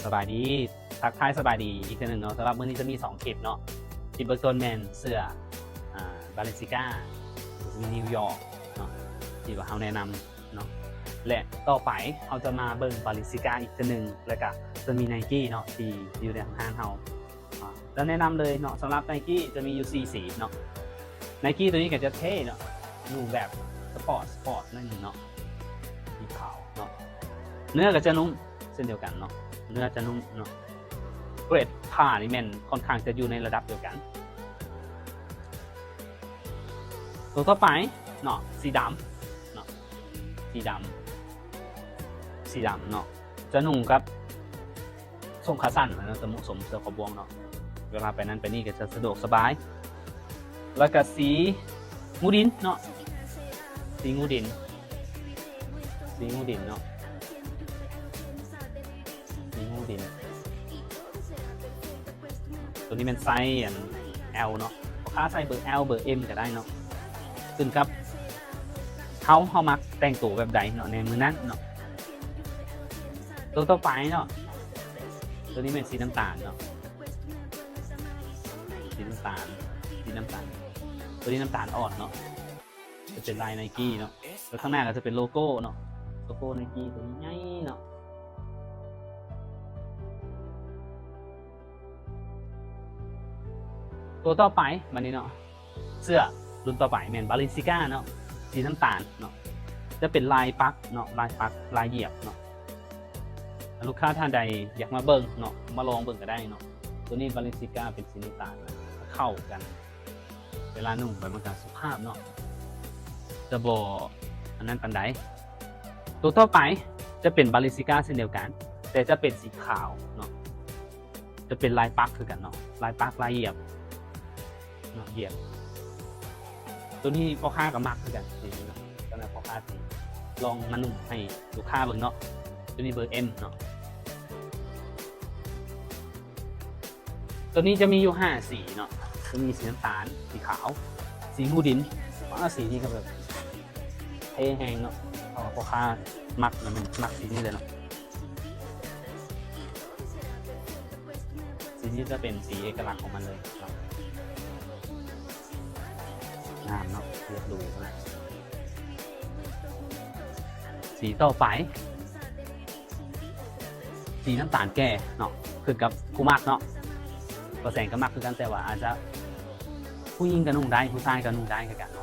ສະບາຍດີ ທັກທາຍສະບາຍດີອີກເທື່ອໜຶ່ງເນາະ. ສຳລັບມື້ນີ້ຈະມີສອງຄລິບເນາະ. ຄລິບເບື້ອງຕົ້ນແມ່ນເສື້ອ ອ່າ Balenciaga ມີ New York ເນາະ ທີ່ວ່າເຮົາແນະນຳເນາະ ແລະ ຕໍ່ໄປເຮົາຈະມາເບິ່ງ Balenciaga ອີກເທື່ອໜຶ່ງ ແລະ ກະຈະມີ Nike ເນາະ ທີ່ຢູ່ໃນຫ້າງເຮົາ. ອາ ຈະແນະນຳເລີຍເນາະ ສຳລັບ Nike ຈະມີຢູ່ສີ່ສີເນາະ. Nike ໂຕນີ້ກະຈະເທ່ເນາະ ຢູ່ແບບສະປອດ ສະປອດໜ້ອຍໜຶ່ງເນາະ ສີຂາວເນາະ. ເນື້ອກະຈະນຸ້ມເຊັ່ນດຽວກັນເນາະ ເນື້ອຈະນຸ້ມເນາະ. ເກຣດຜ້ານີ້ແມ່ນຂ້ອນຂ້າງຈະຢູ່ໃນລະດັບດຽວກັນ. ໂຕຕໍ່ໄປເນາະ ສີດຳເນາະ ສີດຳ ສີດຳເນາະ ຈະນຸ່ງກັບ ຊົງຂາສັ້ນເນາະ ຈະເໝາະສົມເສື້ອຄອບວງເນາະ ເວລາໄປນັ້ນໄປນີ້ກະຈະສະດວກສະບາຍ. ແລ້ວກະສີງູດິນເນາະ ສີງູດິນ ສີງູດິນເນາະ ສີງູດິນ. ໂຕນີ້ແມ່ນໄຊ ອັນ L ເນາະ ພໍ່ຄ້າໃສ່ເບີ L ເບີ M ກະໄດ້ເນາະ ຂຶ້ນກັບເຮົາ ເຮົາມັກແຕ່ງໂຕແບບໃດເນາະ ໃນມື້ນັ້ນເນາະ. ໂຕຕໍ່ໄປເນາະ ໂຕນີ້ແມ່ນສີນ້ຳຕານເນາະ ສີນ້ຳຕານ ສີນ້ຳຕານ ໂຕນີ້ນ້ຳຕານອ່ອນເນາະ ຈະເປັນລາຍ Nike ເນາະ ແລ້ວຂ້າງໜ້າກະຈະເປັນໂລໂກ້ເນາະ ໂລໂກ້ Nike ໂຕໃຫຍ່ເນາະ. ໂຕຕໍ່ໄປບາດນີ້ເນາະ ເສື້ອລຸ້ນຕໍ່ໄປແມ່ນ Balenciaga ເນາະ ສີນ້ຳຕານເນາະ ຈະເປັນລາຍປັກເນາະ ລາຍປັກ ລາຍຢຽບເນາະ. ລູກຄ້າທ່ານໃດຢາກມາເບິ່ງເນາະ ມາລອງເບິ່ງກະໄດ້ເນາະ. ໂຕນີ້ Balenciaga ເປັນສີນ້ຳຕານ ເຂົ້າກັນ ເວລານຸ່ງໄປມັນກະສຸພາບເນາະ ຈະບໍ່ອັນນັ້ນປານໃດ. ໂຕຕໍ່ໄປຈະເປັນ Balenciaga ເຊັ່ນດຽວກັນ ແຕ່ຈະເປັນສີຂາວເນາະ ຈະເປັນລາຍປັກຄືກັນເນາະ ລາຍປັກ ລາຍຢຽບເນາະ ຢຽບ. ໂຕນີ້ພໍ່ຄ້າກະມັກຄືກັນ ສຳລັບພໍ່ຄ້າ ຊິລອງມານຸ່ງໃຫ້ລູກຄ້າເບິ່ງເນາະ. ໂຕນີ້ເບີ M ເນາະ. ໂຕນີ້ຈະມີຢູ່ຫ້າສີເນາະ ຈະມີສີນ້ຳຕານ ສີຂາວ ສີງູດິນ. ວ້າ ສີນີ້ກະແບບເທ່ແຮງເນາະ ເພາະວ່າພໍ່ຄ້າມັກ ມັກສີນີ້ເລີຍເນາະ. ສີນີ້ຈະເປັນສີເອກະລັກຂອງມັນເລີຍເນາະ ງາມເນາະ ລຽບຫຼູຂະໜາດ. ສີຕໍ່ໄປ ສີນ້ຳຕານແກ່ເນາະ ຂຶ້ນກັບຜູ້ມັກເນາະ ປາແສງກະມັກຄືກັນ ແຕ່ວ່າອາດຈະ ຜູ້ຍິງກະນຸ່ງໄດ້ ຜູ້ຊາຍກະນຸ່ງໄດ້ຄືກັນເນາະ.